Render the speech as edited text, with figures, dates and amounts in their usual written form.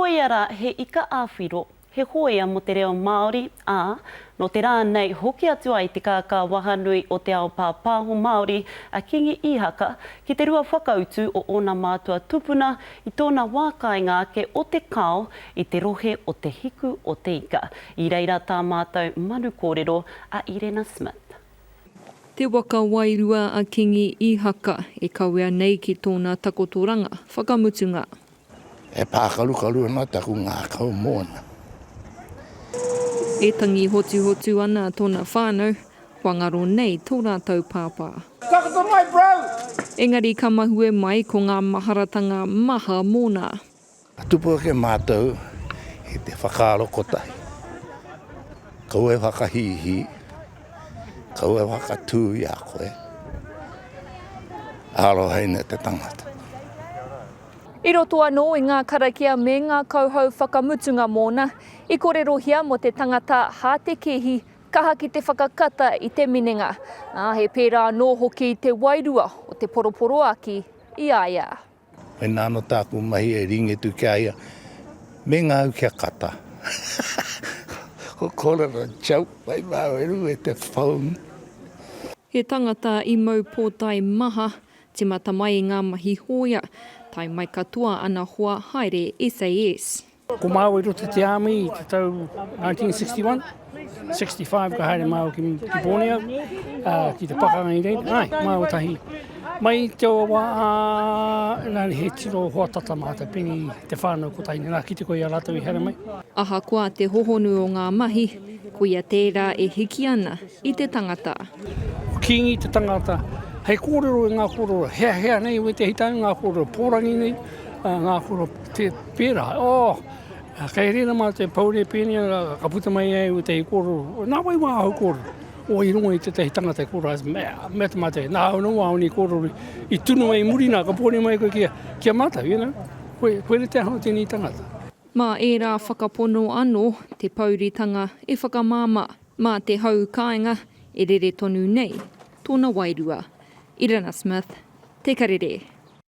Koia rā he ika ā-whiro, he hōia mō te reo Māori, ā, nō te rā nei hoki atu ai te kākā wahanui o te ao pāpāho Māori a Kingi Ihaka ki te rua whakautu o ōna mātua tupuna i tōna wā kāinga ake o Te Kao i te rohe o Te Hiku o Te Ika. I reira tā mātou manu kōrero a Irena Smith. Te waka wairua a Kingi Ihaka e kawea nei ki tōna takotoranga whakamutunga. E pākarukaru ana taku ngākau mōna. E tangi hotuhotu ana tōna whānau, kua ngaro nei tō rātou pāpā. Takoto mai bro! Engari ka mahue mai ko ngā maharatanga maha mōna. Ka tupu ake mātou i te whakaaro kotahi, kaua e whakahīhī, kaua e whakatū i a koe, arohaina te tangata. I roto anō i ngā karakia me ngā kauhau whakamutunga mōna, i korerohia mō te tangata hātekēhi kaha ki te whakakata i te minenga, ā, he pērā anō hoki te wairua o te poroporoaki i a ia. Wena ano tāku mahi e ringetu ki a ia, me nga au kia kata. Ko korero joke mai māu e ru e te phone. He tangata i mau pōtae maha, timata mai i ngā mahi hōia, tae mai katoa ana hoa haere SAS. Ko māua i roto i te Army i te tau 1961, 65 ka haere māua ki, ki Borneo, uh, ki te pakanga i reira. Ai, māua tahi. Mai i te wā, nā, he tino hoa tata mātou, pēnei te whānau kotahi, nā, kite koe i a rātou i haere mai. Ahakoa te hohonu o ngā mahi, koia tērā e hiki ana i te tangata. Ko Kīngi te tangata, hei kōrero i ngā kōrero heahea nei wētehi tau, ngā kōrero pōrangi nei, ngā kōrero pērā. Oh, kei reira mātou e pouri e pēnei ana, ka puta mai ai wētehi kōrero, nā wai wā ahau kōrero? O i rongo i tētehi tangata e kōrero ai, mea, mea te mātou, nā au nō wā oni kōrero i tunu ai i muri nā, ka pōuri mai koe ki a, ki a mātou, you know. Koe, koe te aha o tēnei tangata. Mā ērā whakapono anō te pouritanga e whakamāmā. Mā te hau kāinga e rere tonu nei tōna wairua. Irena Smith, Te Karere.